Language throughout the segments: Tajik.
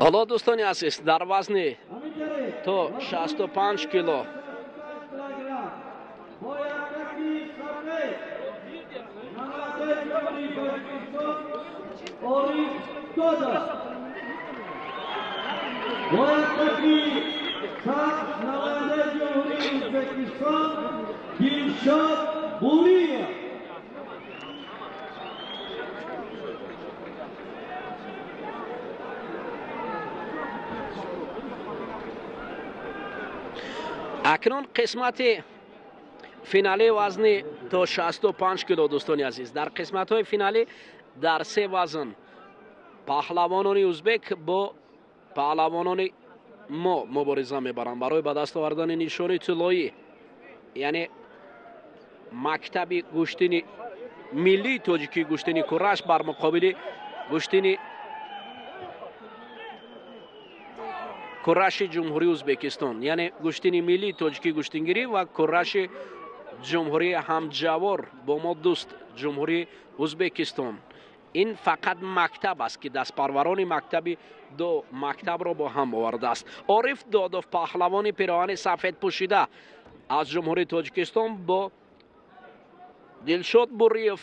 Ҳоло дӯстони азиз, дар вазни то 65 кило акнун қисмати финалии вазни то 65 кило. Дӯстони азиз, дар қисматҳои финалӣ дар се вазн паҳлавонони узбек бо паҳлавонони мо мубориза мебаранд барои ба даст овардани нишони тиллоӣ, яъне мактаби гӯштини миллии тоҷикии гӯштини кураш бар муқобили гӯштини кураши ҷумҳурии Ӯзбекистон, яъне гӯштини миллии тоҷикии гӯштингирӣ ва кураши ҷумҳурии ҳамҷавор бо мо дӯст ҷумҳурии Ӯзбекистон. Ин фақат мактаб аст, ки дастпарварони мактаби ду мактабро бо ҳам овардааст. Ориф Додов, паҳлавони пироҳани сафед пӯшида аз ҷумҳурии Тоҷикистон, бо Дилшод Буриев,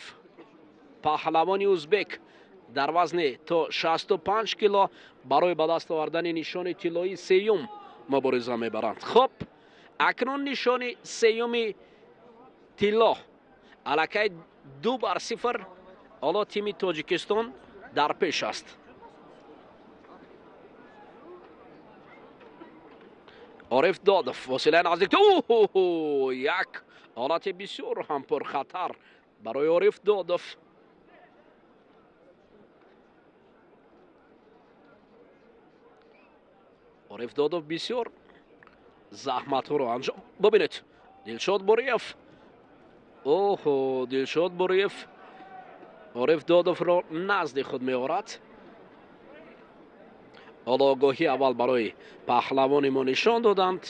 паҳлавони узбек дар вазни то 65 кило барои ба даст овардани нишони тиллоии сеюм мубориза мебаранд. Хуб, акнун нишони сеюми тилло аллакай 2-0 ҳоло тими Тоҷикистон дар пеш аст. Ориф Додов фосилаи наздик, як ҳолати бисёр ҳам пурхатар барои Ориф Додов. Ориф Додов бисёр заҳматҳоро анҷом. Бибинед, Дилшод Буриев, оҳо, Дилшод Буриев Ориф Додовро назди худ меорад. Ҳоло огоҳӣ аввал барои паҳлавони мо нишон доданд.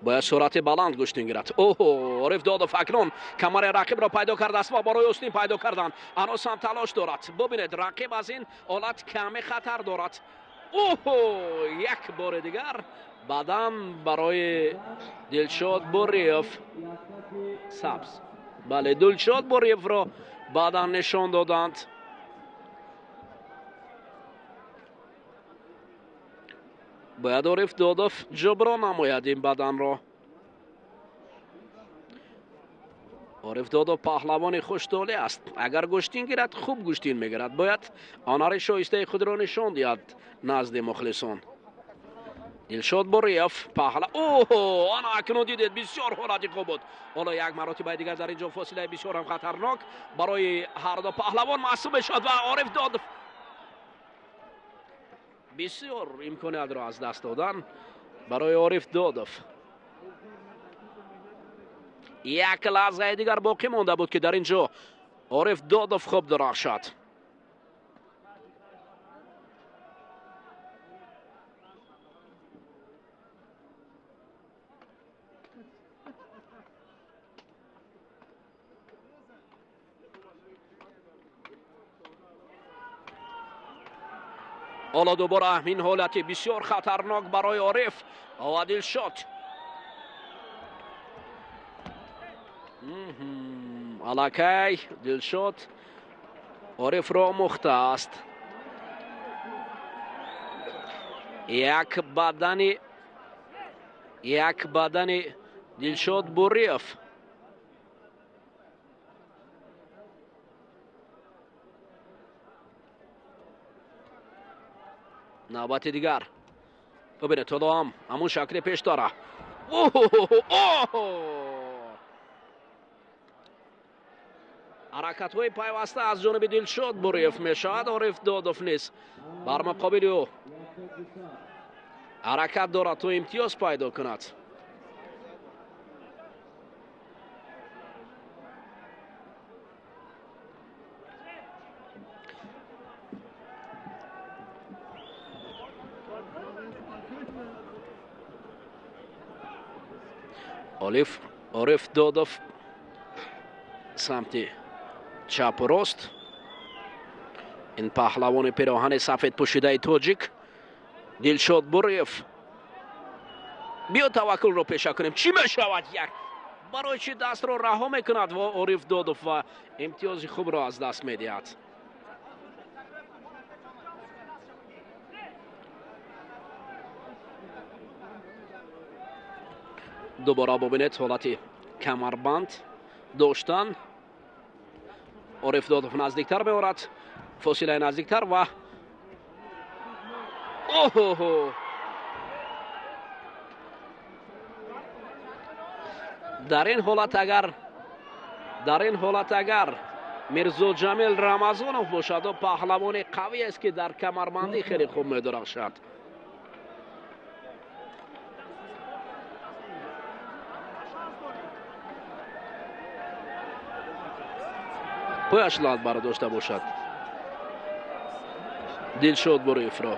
Бояд суръати баланд гӯштин гирад. Оҳо, Ориф Додов акнун камари рақибро пайдо кардааст ва барои устин пайдо кардан ҳанӯз ҳам талош дорад. Бубинед, рақиб аз ин ҳолат каме хатар дорад. Оҳо, як бори дигар бадан барои Дилшод Буриев сабз. Бале, Дилшод Буриевро бадан нишон доданд. Бояд Ориф Додов ҷуброн намояд ин баданро. Ориф Додов паҳлавони хуштоле аст. Агар гӯштин гирад, хуб гӯштин мегирад. Бояд ҳунари шоистаи худро нишон диҳад назди мухлисон. Дилшод Буриев паҳла, оҳо, ана акнун дидед, бисёр ҳолати хуб буд. Ҳоло як маротибаи дигар дар ин ҷо фосилаи бисёр ҳам хатарнок барои ҳар ду паҳлавон маҳсуб мешавад ва Ориф Додов бисёр имкониятро аз даст додан барои Ориф Додов. Як лаҳзаи дигар боқӣ монда буд, ки дар ин ҷо Ориф Додов хуб дурахшад. Ҳоло дубора ин ҳолати бисёр хатарнок барои Ориф ва Дилшод. Аллакай Дилшод Орифро омӯхтааст. Як бадани Дилшод Буриев. Навбати дигар. Бубинед, ҳоло ҳам ҳамун шакли пеш дора. Ҳаракатҳои пайваста аз ҷониби Дилшод Буриев мешавад. Ориф Додов низ бар муқобили ӯ ҳаракат дорад то имтиёз пайдо кунад. Ориф Додов самти чапу рост. Ин паҳлавони пироҳани сафед пӯшидаи тоҷик Дилшод Буриев. Биё таваккулро пеша кунем. Чӣ мешавад? Як барои чӣ дастро раҳо мекунад ва Ориф Додов ва имтиёзи хубро аз даст медиҳад. Дубора бубинед ҳолати камарбанд доштан. Ориф Додов наздиктар меорад, фосилаи наздиктар ва оҳо, дар ин ҳолат агар Мирзо Ҷамил Рамазонов бошад, ӯ паҳлавони қавӣ аст, ки дар камарбандӣ хеле хуб медурахшад. Пояш лат бардошта бошад Дилшод Буриевро.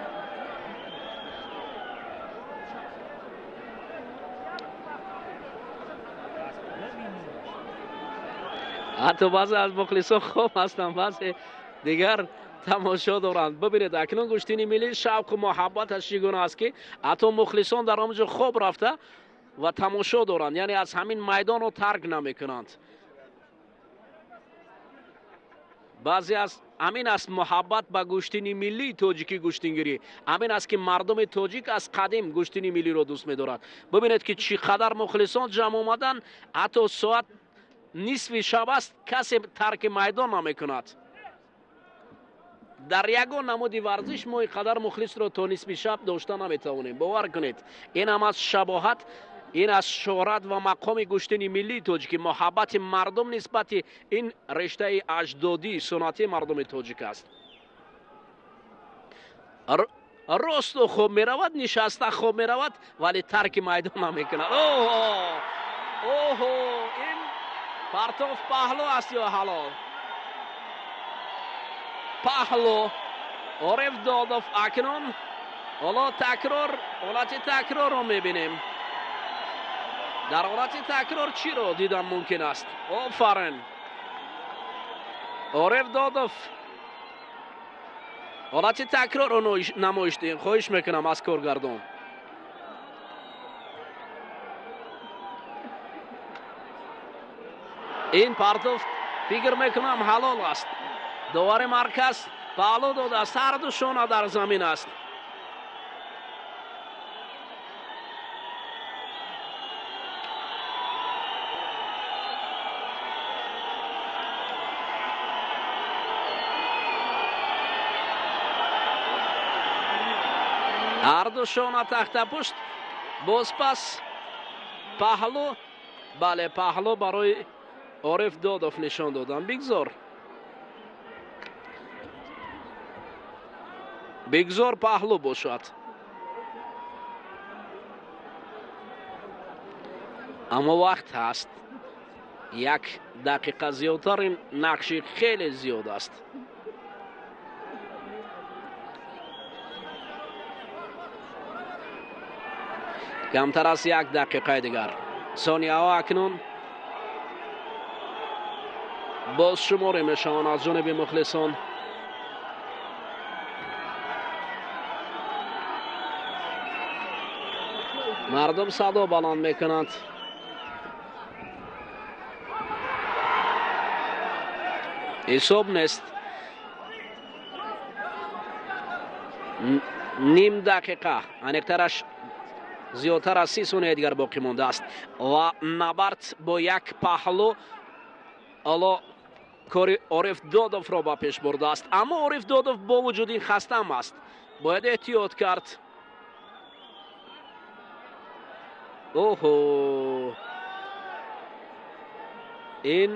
Ҳатто баъзе аз мухлисон хоб ҳастанд, баъзе дигар тамошо доранд. Бибинед, акнун гӯштини миллӣ шавқу муҳаббаташ чӣ гуна аст, ки ҳатто мухлисон дар он ҷо хоб рафта ва тамошо доранд, яъне аз ҳамин майдонро тарк намекунанд. Баъзе аз ҳамин аст муҳаббат ба гӯштини миллии тоҷикӣ, гӯштингирӣ. Ҳамин аст, ки мардуми тоҷик аз қадим гӯштини миллиро дӯст медорад. Бибинед, ки чӣ қадар мухлисон ҷамъ омаданд, ҳатто соат нисфи шаб аст, касе тарки майдон намекунад. Дар ягон намуди варзиш мо ин қадар мухлисро то нисфи шаб дошта наметавонем. Бовар кунед, ин ҳам аз шабоҳат, ин аз шӯҳрат ва мақоми гӯштини миллии тоҷикӣ, муҳаббати мардум нисбати ин рештаи аҷдодии суннатии мардуми тоҷик аст. Росту хоб меравад, нишаста хоб меравад, вале тарки майдон намекунад. Оҳо, оҳо, ин партов паҳлу аст ё ҳалол? Паҳлу. Ориф Додов акнун ҳоло такрор, ҳолати такрорро мебинем. Дар ҳолати такрор чиро дидан мумкин аст? Офарин, Ориф Додов ҳолати такрорро намоиш диҳем. Хоҳиш мекунам аз коргардон. Ин партов фикр мекунам ҳалол аст. Довари марказ паҳлу додааст, ҳарду шона дар замин аст. Ҳарду шона тахтапушт, боз пас паҳлу. Бале, паҳлу барои Ориф Додов нишон додам. Бигзор паҳлу бошад. Аммо вақт ҳаст, як дақиқа зиёдтар, ин нақши хеле зиёд аст. Камтар аз як дақиқаи дигар. Сонияҳо акнун боз шуморӣ мешаванд аз ҷониби мухлисон. Мардум садо баланд мекунанд. Ҳисоб нест. Ним дақиқа, аниқтараш зиёдтар аз 30 сонияи дигар боқӣ мондааст ва набард бо як паҳлу ҳоло кори Ориф Додовро ба пеш бурдааст. Аммо Ориф Додов бо вуҷуди ин хастам аст, бояд эҳтиёт кард. Оҳо, ин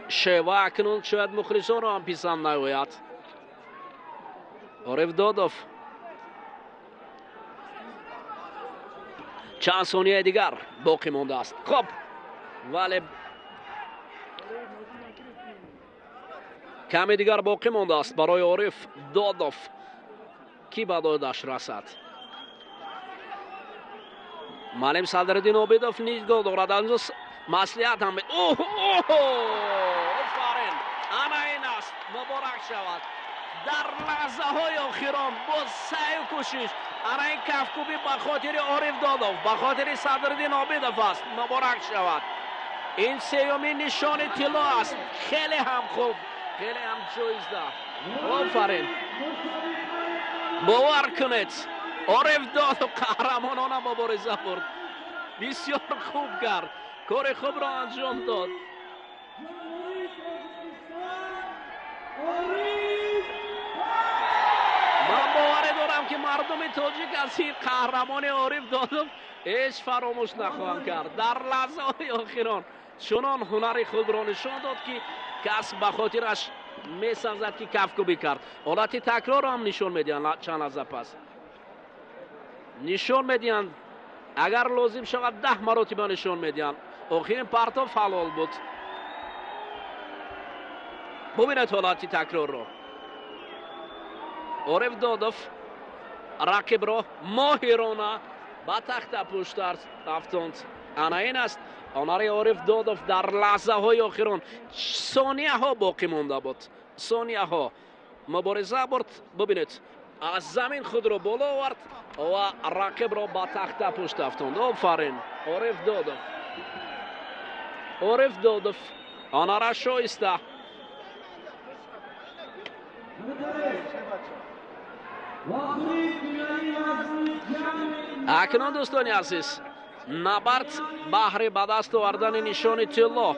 шева акнун шояд мухлисонро ҳам писанд наояд. Ориф Додов чанд сонияи дигар боқӣ мондааст. Хоб, вале каме дигар боқӣ мондааст барои Ориф Додов, ки ба додаш расад. Муаллим Садриддин Обидов нигоҳ дорад, анҷо маслиҳат ҳам. Офарин, ана ин аст, муборак шавад. Дар лаҳзаҳои охирон бо саъю кӯшиш ана ин кафкӯбӣ ба хотири Ориф Додов, ба хотири Садриддин Обидов аст. Муборак шавад. Ин сеюмин нишони тилло аст. Хеле ҳам хуб, хеле ҳам ҷоиза. Офарин, бовар кунед, Ориф Додов қаҳрамонона мубориза бурд. Бисёр хуб кард, кори хубро анҷом дод. Ман боварӣ дорам, ки мардуми тоҷик аз ин қаҳрамони Ориф Додов ҳеҷ фаромӯш нахоҳанд кард. Дар лаҳзаҳои охирон чунон ҳунари худро нишон дод, ки кас ба хотираш месазад, ки кафкӯбӣ кард. Ҳолати такрорро ҳам нишон медиҳанд, чанд лаҳза пас нишон медиҳанд. Агар лозим шавад, 10 маротиба нишон медиҳанд. Охирин партов ҳалол буд. Бубинед ҳолати такрорро. Ориф Додов рақибро моҳирона ба тахта пушт афтонд. Ана ин аст ҳунари Ориф Додов. Дар лаҳзаҳои охирон сонияҳо боқӣ монда буд, сонияҳо мубориза бурд. Бубинед, аз замин худро боло овард ва рақибро ба тахта пушт афтонд. Офарин, Ориф Додов, Ориф Додов ҳунара шоиста. Акнун, дӯстони азиз, набард баҳри ба даст овардани нишони тилло.